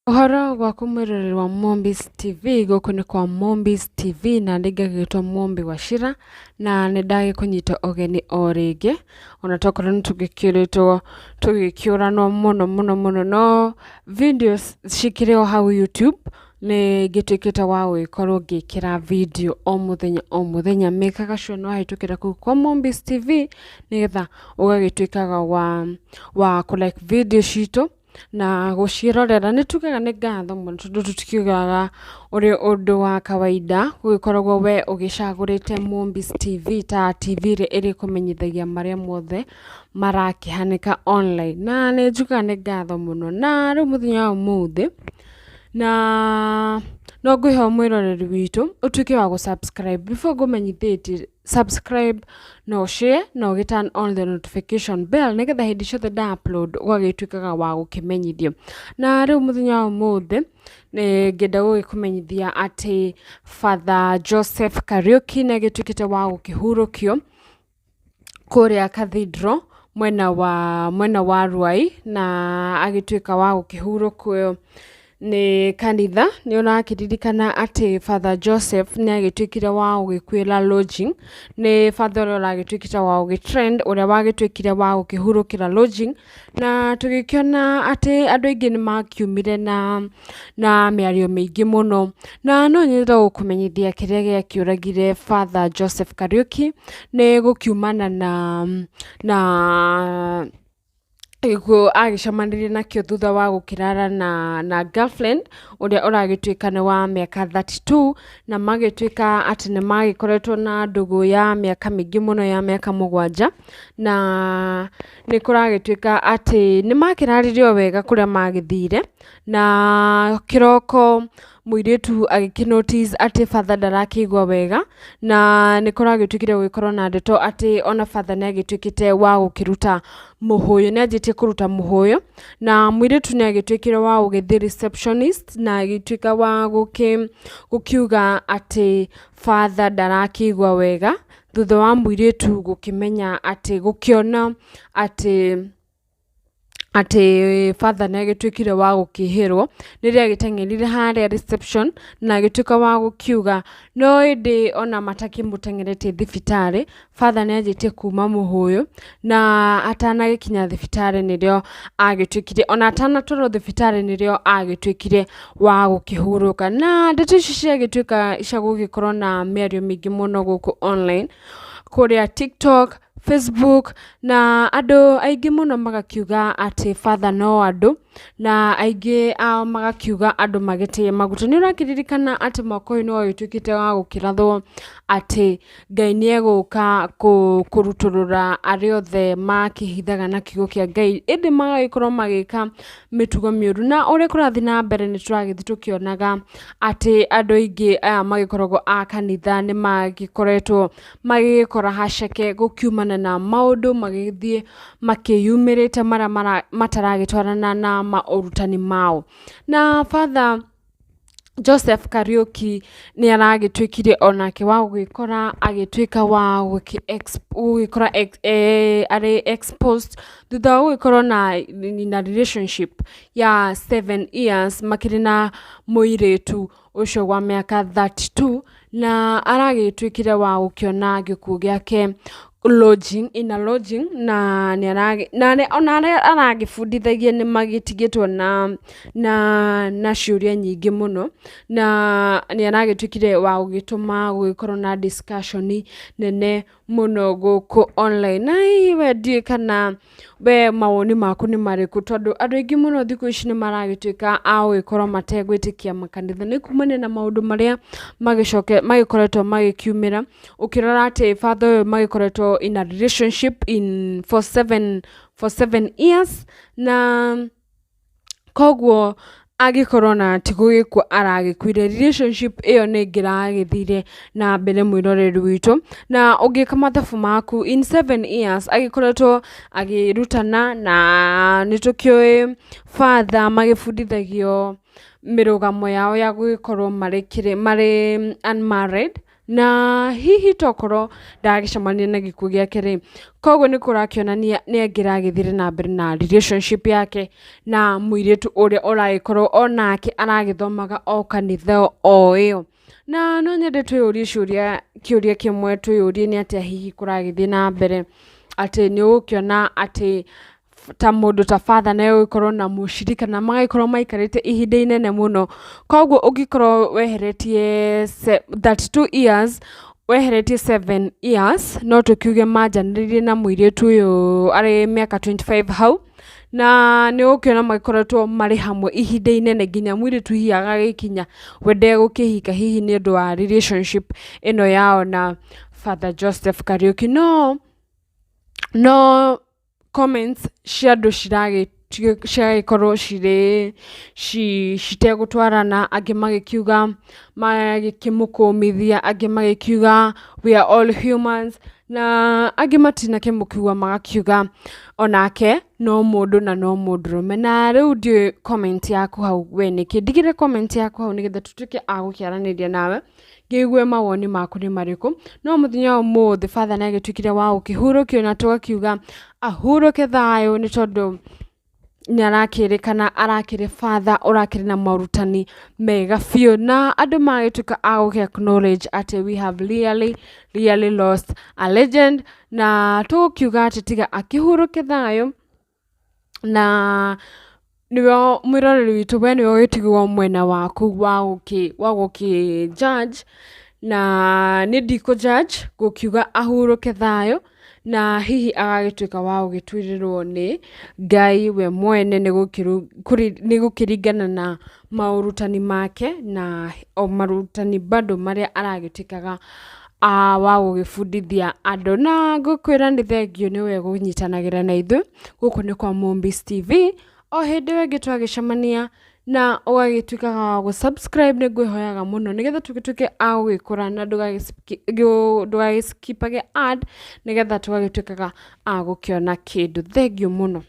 Ũhoro gwaku mwĩroreri wa Mombis TV, gũkũ nĩ kwa Mombis TV na niĩ ngagĩtwo Mombi Wachira na nĩ ndagĩkũnyita ũgeni o rĩngĩ, ona tokorwo nĩ tũgĩkĩũrĩtwo tũgĩkĩũranwo mũno mũno mũno, no videos cikĩrĩ o hau YouTube, nĩ ngĩtuĩkĩte wa gũgĩkorwo ngĩkĩra video o mũthenya o mũthenya, mekaga sure nĩ wahĩtũkĩra kũu kwa Mombis TV, nĩgetha ũgagĩtuĩkaga wa kũ like video citũ na gũciĩrorera. Nĩ tugaga nĩ ngatho mũno tondũ tũtikiugaga ũrĩ ũndũ wa kawaida gũgĩkoragwo we ũgĩcagũrĩte Mombis TV ta TV ĩrĩa ĩrĩkũmenyithagia marĩa mothe marakĩhanĩka online. Na nĩ njugaga nĩ ngatho mũno. Na rĩu mũthenya wa ũmũthĩ, na no ngwĩhoya mwĩroreri witũ ũtuĩke wa gũ subscribe before ngũmenyithĩtie, subscribe na share na ũgĩ turn on the notification bell, nĩgetha hĩndĩ ciothe nda upload ũgagĩtuĩkaga wa gũkĩmenyithio. Na rĩu mũthenya wa ũmũthĩ nĩ ngĩenda gũgĩkũmenyithia atĩ Father Joseph Kariuki nĩ agĩtuĩkĩte wa gũkĩhurũkio kũrĩa Cathedral mwena wa Ruai, na agĩtuĩka wa gũkĩhurũkio nĩ kanitha. Nĩ ũrakĩririkana atĩ Father Joseph nĩ agĩtuĩkire wa gũgĩkuĩra lodging, nĩ father ũrĩa ũragĩtuĩkĩte wa gũgĩ trend, ũrĩa wagĩtuĩkire wa gũkĩhurũkĩra lodging, na tũgĩkĩona atĩ andũ aingĩ nĩ makiumire na mĩario mĩingĩ mũno. Na no nyende gũkũmenyithia kĩrĩa gĩakĩũragire Father Joseph Kariuki nĩ gũkiumana na gĩkuũ agĩcemanirie nakĩo thutha wa gũkĩrara na girlfriend ũrĩa ũragĩtuĩka nĩ wa mĩaka 32, na magĩtuĩka atĩ nĩ magĩkoretwo na ndũgũ ya mĩaka mĩingĩ mũno, ya mĩaka 7, na nĩ kũragĩtuĩka atĩ nĩ makĩrarire o wega kũrĩa magĩthire, na kĩroko mũirĩtu agĩkĩ notice atĩ father ndarakĩigua wega, na nĩ kũragĩtuĩkire gũgĩkorwo na ndeto atĩ ona father nĩ agĩtuĩkĩte wa gũkĩruta mũhũyũ, nĩ anjĩtie kũruta mũhũyũ, na mũirĩtu nĩ agĩtuĩkire wa gũgĩthiĩ receptionist na agĩtuĩka wa gũkiuga atĩ father ndarakĩigua wega, thutha wa mũirĩtu gũkĩmenya atĩ gũkĩona atĩ father nĩ agĩtuĩkire wa gũkĩhĩrwo, rĩrĩa agĩteng'erire harĩa reception na agĩtuĩka wa gũkiuga. No ĩndĩ ona matakĩmũteng'eretie thibitarĩ, father nĩ anjĩtie kuma mũhũyũ, na atanagĩkinya thibitarĩ nĩrĩo agĩtuĩkire, ona atanatwarwo thibitarĩ nĩrĩo agĩtuĩkire wa gũkĩhurũka. Na ndeto ici ciagĩtuĩka cia gũgĩkorwo na mĩario mĩingĩ mũno gũkũ online, kũrĩa TikTok, Facebook, na andũ aingĩ mũno magakiuga atĩ father no andũ, na aingĩ ao magakiuga andũ magĩtĩye maguta. Nĩ ũrakĩririkana atĩ mwaka ũyũ nĩ wagĩtuĩkĩte wa gũkĩrathwo atĩ Ngai nĩ egũka kũrutũrũra arĩa othe makĩhithaga na kiugo kĩa Ngai, ĩndĩ magagĩkorwo magĩka mĩtugo mĩũru. Na ũrĩa kũrathiĩ na mbere nĩ tũragĩthiĩ tũkĩonaga atĩ andũ aingĩ aya magĩkoragwo a kanitha nĩ magĩkoretwo magĩgĩkora haceke gũkiumana na maũndũ magĩthiĩ makĩyumĩrĩte marĩa mataragĩtwarana na maũrutani mao. Na Father Joseph Kariuki nĩ aragĩtuĩkire onake wa gũgĩkora agĩtuĩka wa gũgĩkora arĩ exposed thutha wa gũgĩkorwo na relationship ya 7 years makĩrĩ na mũirĩtu ũcio wa mĩaka 32, na aragĩtuĩkire wa gũkĩona gĩkuũ gĩake lodging, in a lodging, na nĩ na ona arĩa aragĩbundithagia nĩ magĩtigĩtwo na ciũria nyingĩ mũno, na nĩ aragĩtuĩkire wa gũgĩtũma gũgĩkorwo na discussion nene mũno gũkũ online. Na hihi we ndiũĩ kana we mawoni maku nĩ marĩkũ, tondũ andũ aingĩ mũno thikũ ici nĩ maragĩtuĩka a gũgĩkorwo mategwĩtĩkia makanitha nĩ kumania na maũndũ marĩa magĩkoretwo magĩkiumĩra, ũkĩrora atĩ father ũyũ magĩkoretwo in a relationship in for 7 years, na koguo angĩkorwo na ti gũgĩkua aragĩkuire, relationship ĩyo nĩ ĩngĩragĩthire na mbere, mwĩroreri witũ. Na ũngĩka mathabu maku, in 7 years agĩkoretwo agĩrutana, na nĩ tũkĩũĩ father magĩbundithagio mĩrũgamo yao ya gũgĩkorwo marĩ unmarried. Na hihi tokorwo ndagĩcemania na gĩkuũ gĩake rĩ, koguo nĩ kũrakĩonania nĩ angĩragĩthire na mbere na relationship yake na mũirĩtu ũrĩa ũragĩkorwo onake aragĩthomaga o kanitha o ĩyo. Na no nyende twĩyũrie ciũria, kĩũria kĩmwe twĩyũrie nĩ atĩa hihi kũragĩthiĩ na mbere, atĩ nĩ ũgũkĩona atĩ ta mũndũ ta father nĩ egũgĩkorwo na mũcirika na magagĩkorwo maikarĩte ihinda inene mũno. Koguo ũngĩkorwo weheretie 32 years, weheretie 7 years, no tũkiuge manjanĩrĩirie na mũirĩtu ũyũ arĩ mĩaka 25 hau, na nĩ ũgũkĩona magĩkoretwo marĩ hamwe ihinda inene nginya mũirĩtu hihi agagĩkinya we ndegũkĩhika hihi nĩ ũndũ wa relationship ĩno yao na Father Joseph Kariuki. No comments cia andũ ciragĩkorwo cirĩ citegũtwarana, angĩ magĩkiuga magĩkĩmũkũmithia, angĩ magĩkiuga we are all humans, na angĩ matinakĩmũkiuga magakiuga onake no mũndũ na no mũndũrũme. Na rĩu ndiũĩ comment yaku hau we nĩkĩ, ndigĩre comment yaku hau nĩgetha tũtuĩke a gũkĩaranĩria nawe, ngĩigue mawoni maku nĩ marĩkũ. No mũthenya wa ũmũthĩ father nĩ agĩtuĩkire wa gũkĩhurũkio na tũgakiuga ahurũke thayũ, nĩ tondũ nĩ arakĩrĩkana arakĩrĩ father ũrakĩrĩ na morutani mega biũ, na andũ magĩtuĩka a gũkĩ acknowledge atĩ we have really really lost a legend, na tũgũkiuga atĩ tiga akĩhurũke thayũ. Na nĩwe mwĩroreri witũ, we nĩwe ũgĩtigwo mwena waku wa gũkĩ judge, na niĩ ndikũ judge, ngũkiuga ahurũke thayũ, na hihi agagĩtuĩka wa gũgĩtuĩrĩrwo nĩ Ngai we mwene, nĩ gũkĩringana na maũrutani make na o marutani bado marĩa aragĩtuĩkaga wa gũgĩbundithia andũ. Na ngũkwĩra nĩ thengiũ nĩwe kũnyitanagĩra na ithuĩ gũkũ nĩ kwa Mombis TV o hĩndĩ ĩyo ĩngĩ twagĩcemania, na ũgagĩtuĩkaga wa gũ subscribe, nĩ ngwĩhoyaga mũno nĩgetha tũgĩtuĩke a gũgĩkũra, na ndũgagĩ skip age ad nĩgetha tũgagĩtuĩkaga a gũkĩona kĩndũ. Thengiũ mũno.